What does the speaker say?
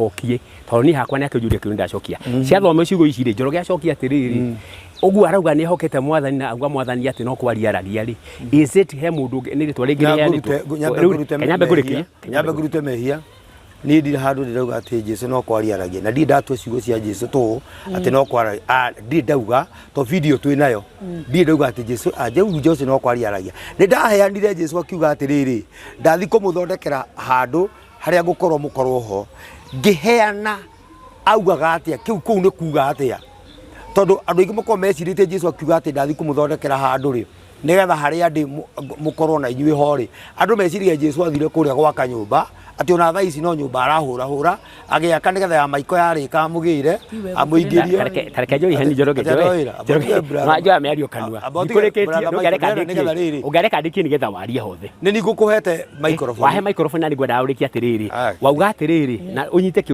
Acokie, tondũ niĩ hakwa nĩ akĩnjũria kĩũria, ndacokia. Ciathoma ciugo ici rĩ, Njoroge acokia atĩrĩrĩ, ũguo arauga nĩ ehokete Mwathani na auga Mwathani atĩ no kwaria aragia rĩ, is it he mũndũ ũngĩ nĩ rĩtwa rĩngĩ rĩheanĩtwo? Nyambe Rĩu, ngũrute nyambe mehia. ngũrĩkie. Nyambe ngũrute mehia. Niĩ ndirĩ handũ ndĩrauga atĩ Jesu no kwaria aragia, na ndirĩ ndatua ciugo cia Jesu tũ atĩ no kwaria. Ah, ndirĩ ndauga to video twĩ nayo, ndirĩ ndauga atĩ Jesu, ah, Jesu no kwaria aragia. Nĩ ndaheanire Jesu akiuga atĩrĩrĩ, ndathi kũmũthondekera handũ harĩa ngũkorwo mũkorwo ho. Ngĩheana augaga atĩa kĩu? Kũu nĩ kuga atĩa? Tondũ andũ aingĩ makorwo mecirĩtie Jesu akiuga atĩ ndathi kũmũthondekera handũ rĩ, nĩgetha harĩa ndĩ mũkorwo na inyuĩ ho rĩ, andũ meciririe Jesu athire kũrĩa gwaka nyũmba, atĩ ona thaa ici no nyũmba arahũrahũra agĩaka, nĩgetha ya maiko yarĩka amũgĩre, amũingĩrie. Tareke njoe iheni, Njoroge. Atĩ njoe ndoĩra, Njoroge. brother. Njoe mĩario kanua. Amba ũtige, ndikũrĩkĩtie. brother Ndũngareka Michael, nĩgetha ndĩkie rĩrĩ. Ũngareka ndĩkie nĩgetha warie hothe. Nĩ ningũkũhete microphone. Wahe microphone na nĩngwendaga ũrĩkie atĩrĩrĩ. Ah. Wauga atĩrĩrĩ na ũnyite.